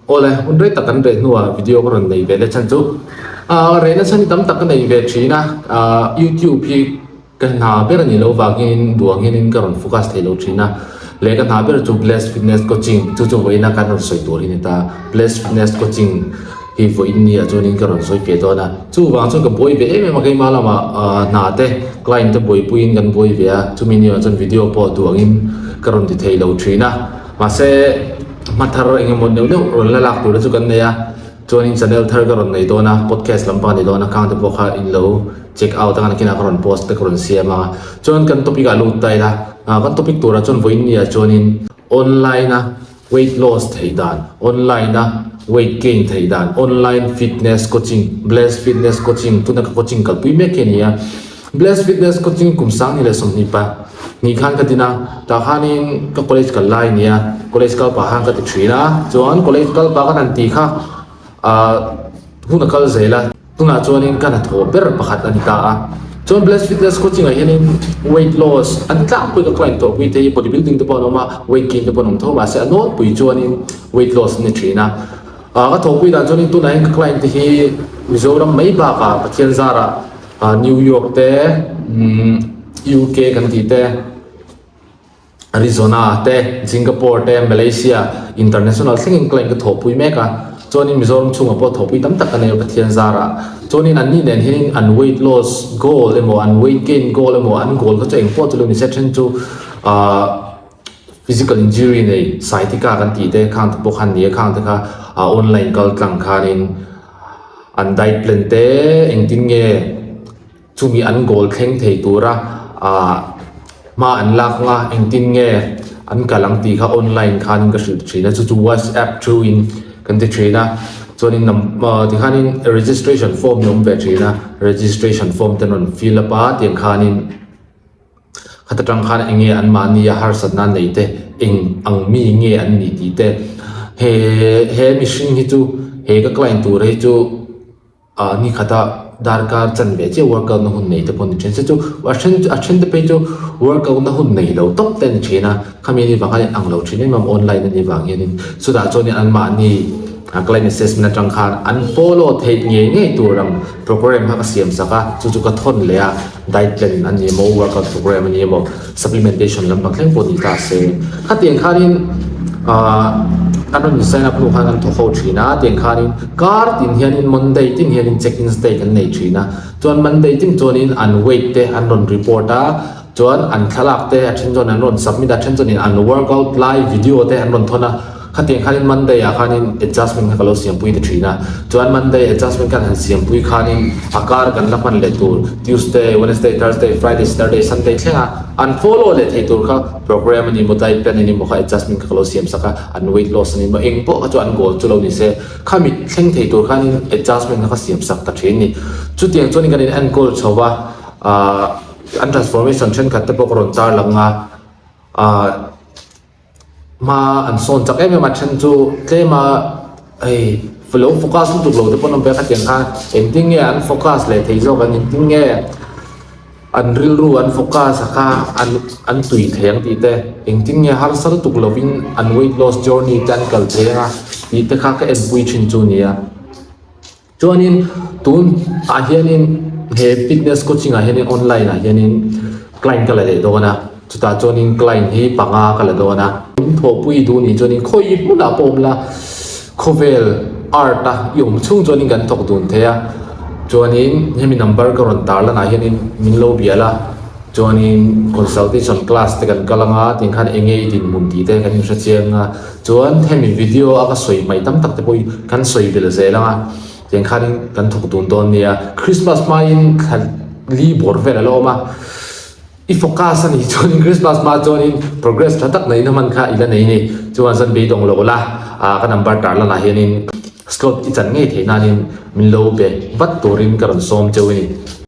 Awle, hun rei tak kan reh hnuah video ka rawn nei ve leh chhan chu ah rehna chhan hi tam tak ka nei ve thin a, ah youtube hi ka hna ber a nih loh vangin duang hianin ka rawn focus thei lo thin a, leh ka hna ber chu Bless Fitness Coaching chu chu vawiina kan rawn sawi tur hi a ni ta, Bless Fitness Coaching hi vawiin ni ah chuanin ka rawn sawi feh dawn a, chuvang chuan ka buai ve em em a keimah lamah ah hna te client te buaipuiin kan buai ve a, chumi ni ah chuan video pawh duangin ka rawn ti thei lo thin a. Mahse, hma thar eng emaw neuh neuh rawn la lak tur te chu kan nei a, chuanin channel thar ka rawn nei dawn a, podcast lampang a ni dawn a, khang te pawh kha in lo check out a, nakinah ka rawn post te ka rawn siam a, chuan kan topic ah lut ta ila, kan topic turah chuan vawiin ni ah chuanin online a weight loss theih dan, online a weight gain theih dan, online fitness coaching, bless fitness coaching tuna ka coaching kalpui mek hi a ni a. Bless Fitness Coaching kum 2020 pa ni khan ka din a, tah khanin ka college kal lai a ni a, college kal pah khan ka ti thin a, chuan college kal pah ka han tih kha ah hun a kal zel a, tunah chuanin ka hnathawh ber pakhat a ni ta a, chuan Bless Fitness Coaching ah hianin weight loss an tlangpui ka client tawh pui te hi body building te pawh an awm a, weight gain te pawh an awm tho mahse a nawlpui chuanin weight loss a ni thin a, ah ka thawhpui dan chuanin tunah hian ka client te hi Mizoram mai bakah Pathian zarah New York te, UK kan tih te, Arizona te, Singapore te, Malaysia, international thlengin client ka thawhpui mek a. Chuanin Mizoram chhungah pawh thawhpui tam tak ka nei a Pathian zarah. Chuanin anni nen hianin an weight loss goal emaw an weight gain goal emaw an goal kha chu engpawh chu lo ni se then chu ahh physical injury nei sciatica kan tih te khang te pawh kha an ni a khang te kha online kal tlang khanin An diet plan te engtin nge chumi an goal thleng thei tura ah hma an lak anga engtin nge an kal ang tih kha online khanin ka hrilh thin a chu chu whatsapp through in kan ti thin a chuanin tikhanin registration form hi a awm ve thin a registration form te an rawn fill up a tiang khanin. Khata tang khan eng nge anmahni a harsatna nei te, eng ang mi nge an nih tih te, he he mihring hi chu he ka client tur hi chu ah ni khata darkar chan ve chiah workout na hun nei te pawh a ni thin se chu a then a then te phei chu workout na hun nei lo tawp te a ni thin a, khami anih vang khan a ang lo thin em em online anih vang hianin chutah chuanin anmahni a client assessment atang khan an follow theih ngei ngei tur ang program kha ka siam sak a chu chu ka thawn leh a. Diet plan a ni emaw, workout program a ni emaw, supplementation lampang thleng pawh ni ta se. Khatiang khanin ahh an rawn sign up hnu khan an thawk ho thin a, tiang khanin kar tin hianin Monday tin hianin check in day kan nei thin a. Chuan Monday tin chuanin an weight te an rawn report a, chuan an thlalak te a then chuan an rawn submit a, a then chuanin an workout lai video te an rawn thawn a. Khatiang khanin Monday ah khanin adjustment kha ka lo siampui ta thin a, chuan Monday adjustment khan han siampui khanin a kar kan la hman leh tur Tuesday, Wednesday, Thursday, Friday, Saturday, Sunday thlenga an follow leh thei tur kha program a ni maw diet plan a ni maw kha adjustment kha ka lo siam sak a, an weight loss a ni maw eng pawh kha chu an goal chu lo ni se khami thleng thei tur khanin adjustment kha ka siam sak ta thin a ni. Chutiang chuanin kan in enkawl chho a, ahh an transformation thenkhat te pawh ka rawn tarlang a, ahh. Hma an sawn chak em em a then chu tlem a hei lo focus lutuk lo te pawn awm ve a khatiang khan engtin nge an focus leh thei zawk ang engtin nge an rilru an focus a kha an an tui thei ang tih te engtin nge harsa lutuk lovin an weight loss journey te an kal thei ang a tih te kha ka enpui thin chu a ni a. Chuanin tun ah hianin he fitness coaching ah hianin online ah hianin client ka la leh dawn a, chutah chuanin client hi panga ka la dawn a. In thawhpui duh nih chuanin khawi hmunah pawh awm la khawvel art a i awm chhung chuanin kan thawk dun thei a, chuanin hemi number ka rawn tar lanah hianin min lo bial a, chuanin consultation class te kan kal anga tiang khan eng nge i dinhmun tih te kan inhre chiang a. Chuan hemi video a ka sawi hmaih tam tak te pawh hi kan sawi belh zel ang a, tiang khanin kan thawk dun dawn nia. Christmas hmain thla li bawr vel a la awm a, i focus a nih chuanin Christmas hma chuanin progress tha tak neihna hman kha i la nei a ni. Chuan zan beidawng lo la, ah ka number tar lanah hianin slot i chan ngei theih nanin min lo be vat turin ka rawn sawm cheu a ni.